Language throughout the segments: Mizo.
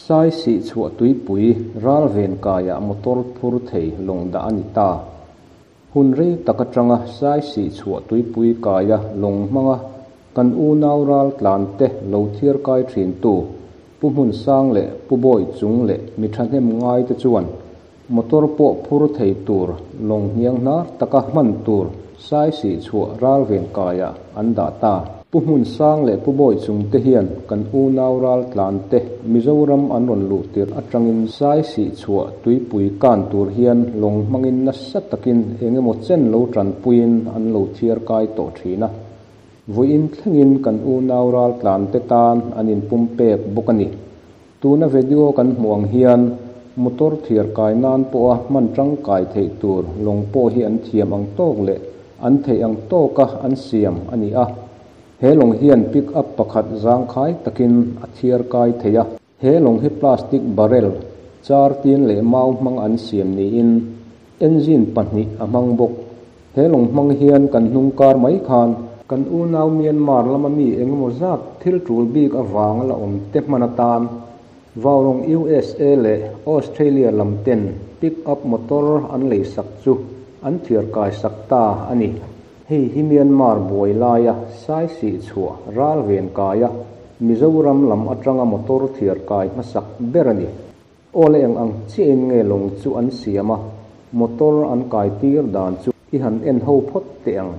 Saisihchhuah tuipui ral ven kaiah motor phur thei lawng dah a ni ta. Hun rei tak atanga Saisihchhuah tuipui kaia lawng hmanga kan unau ral tlante lo thiar kai thintu Pu Hmunsang leh Pu Bawichung leh mi thahnem ngaite chuan motor pawh phur thei tur lawng hniang hnar taka hman tur Saisihchhuah ral ven kaiah an dah ta. Pu Hmunsang leh Pu Bawichung te hian kan unau ral tlante Mizoram an rawn luh tirh atangin Saisihchhuah tuipui kan tur hian lawng hmangin nasa takin eng emaw chen lo tanpuiin an lo thiar kai tawh thin a. Vawiin thlengin kan unau ral tlante tan an inpumpek bawk a ni. Tuna video kan hmuh ang hian motor thiar kai nan pawha hman tangkai theih tur lawng pawh hi an thiam ang tawk leh an theih ang tawka an siam a ni a. He lawng hian pick up pakhat zangkhai takin a thiar kai thei a. He lawng hi plastic barrel, char tin leh mau hmang an siam niin engine pahnih a hmang bawk. He lawng hmang hian kan hnung kar mai khan kan unau Myanmar lama mi engemaw zat thil tul bik avanga la awm te hman atan Vaurawng USA leh Australia lam ten pick up motor an lei sak chu an thiar kai sak ta a ni. Hei hi Myanmar buai laia Saisihchhuah ral ven kaia Mizoram lam atanga motor thiar kai hmasak ber a ni. Aw le eng ang chiahin nge lawng chu an siam a, motor an kai tir dan chu i han en ho phawt teh ang.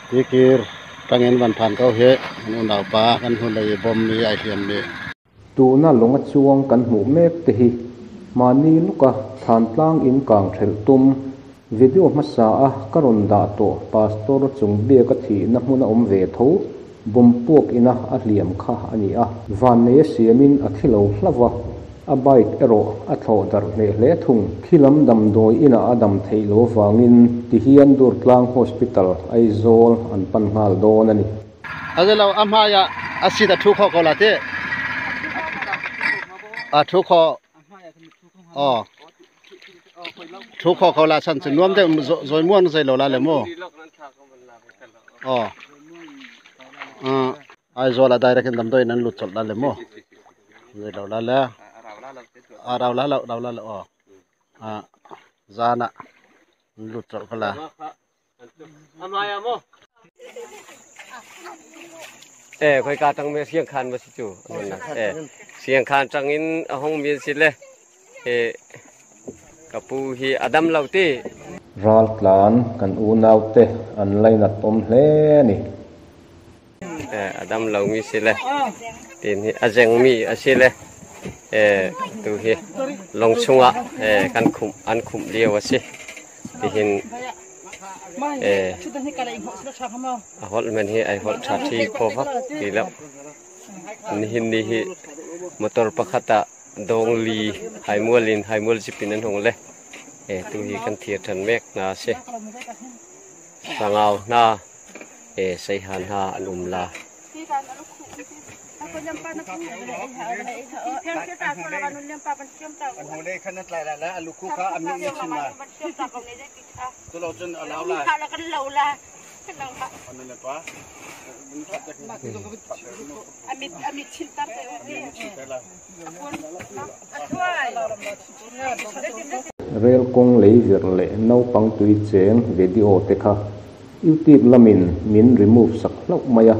Tikir tangin van phan ko hi an unau pa kan hun lei bom mi ai hliam mi. Tuna lawnga chuang kan hmuh mek te hi mahni lawka thlan tlang in kang thelh tum video hmasa a ka rawn dah tawh pastor chung biak a thihna hmun a awm ve tho bawm puak ina a hliam kha a ni a. Vannei a siamin a thi lo hlauh a, a bike erawh a thlawh darh hneh hle thung. Khi lam damdawi inah a dam theih lo avangin tihian Durtlang Hospital, Aizawl an pan nghal dawn a ni. A zelo a hmaiah a seat a thu khawh ko la tih a thu khawh aw thu khawh ko la chan chu nuam deuh zawi muang zei lo la le maw aw Aizawl a direct in damdawi in an lut chawlh la le maw zei lo la le a rau la lo rau la lo aw a zan ah an lut chawlh kha la. E khoi ka tang me siang khan ma si chu e siang khan tang in ahong mi si le e kapu hi adam lo ti ral tlan kan unaute an lainat awm hle a ni. E adam lo mi si le tin hi azeng mi a si le e tu hi long chunga e kan khum an khum liau a si ti hin e a hol men hi ai hol tha thi kho vak ti lo ni hin ni hi motor pakhata dong li haimualin haimual chipin an hong le e tu hi kan thir than mek na se sangau na e sei han ha an um la Rel kawng lei vir leh naupang tui cheng video te kha YouTube lamin min remove sak hlauh mai a,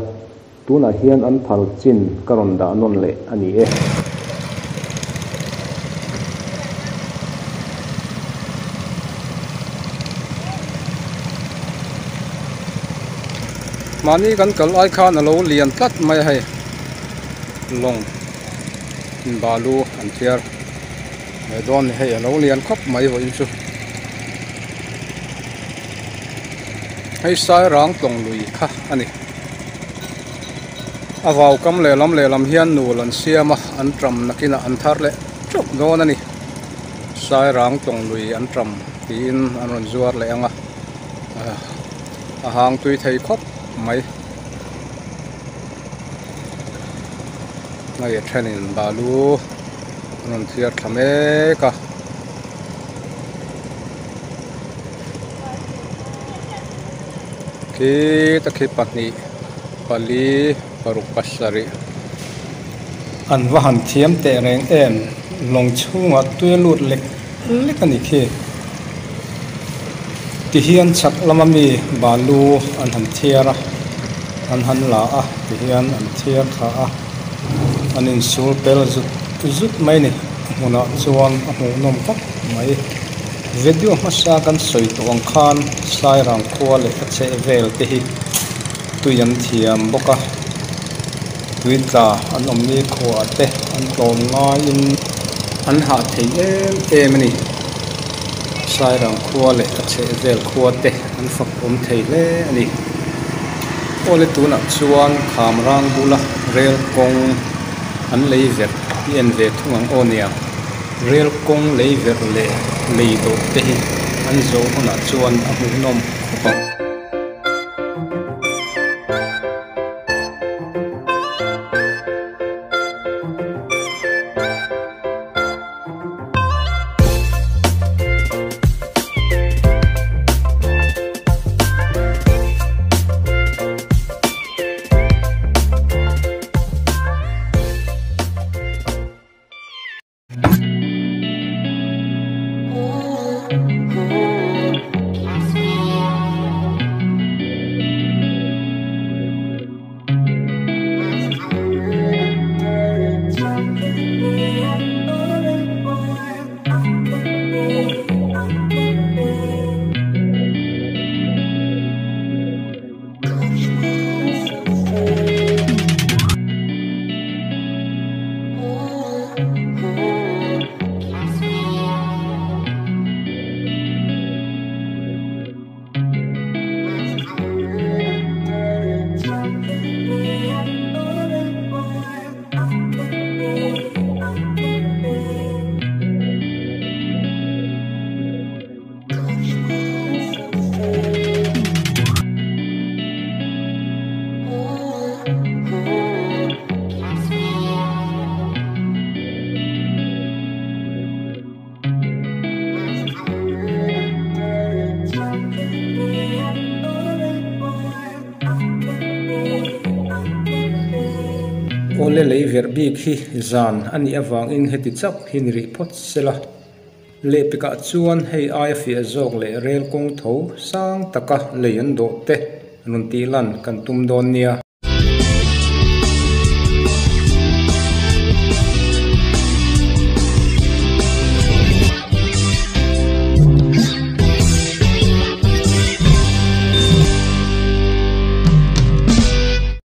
tunah hian an phal chin ka rawn dah nawn leh a ni e. Mahni kan kal ai khan a lo lian tlat mai a hei lawng in balu an thiar leh dawn ni hei a lo lian khawp mai vawiin chu hei sai rang tlawng lui kha a ni a vau kam lehlam lehlam hian nul an siam a an tram nakinah an thar leh teuh dawn a ni sai rang tlawng lui an tram tiin an rawn zuar leh ang a. A hang tui thei khawp mai. Hei a thenin balu an rawn thiar thla mek a. Khi ta khi pahnih pali paruk pasarih. An va han thiam teh reng em lawng chhungah tui a lut lek lek a ni khi. Tihian chhak lama mi balu an han thiar a, an han la a, tihian an thiar thla a, an insul pel zut zut mai ni. A hmunah chuan a hmuhnawm khawp mai. Video hmasa kan sawi tawh ang khan Sairang khua leh a chheh vel te hi tui an thiam bawk a, tui tla an awm ni khuah te an tlawm ngaiin an hah thei em em a ni. Sairang khua leh a chheh vel khua te an fak awm thei hle a ni. Awle tunah chuan Khamrang bula rel kawng an lei verh i en ve thung ang aw nia. Rel kawng lei verh leh lei dawh te hi an zawh hunah chuan a hmuhnawm khawp ang. Awle lei verh bik hi zan a nih avangin heti chauh hi ni rih phawt sela. Lehpekah chuan hei aia fiah zawk leh rel kawng tho sang taka lei an dawh te Rawn tih lan kan tum dawn nia.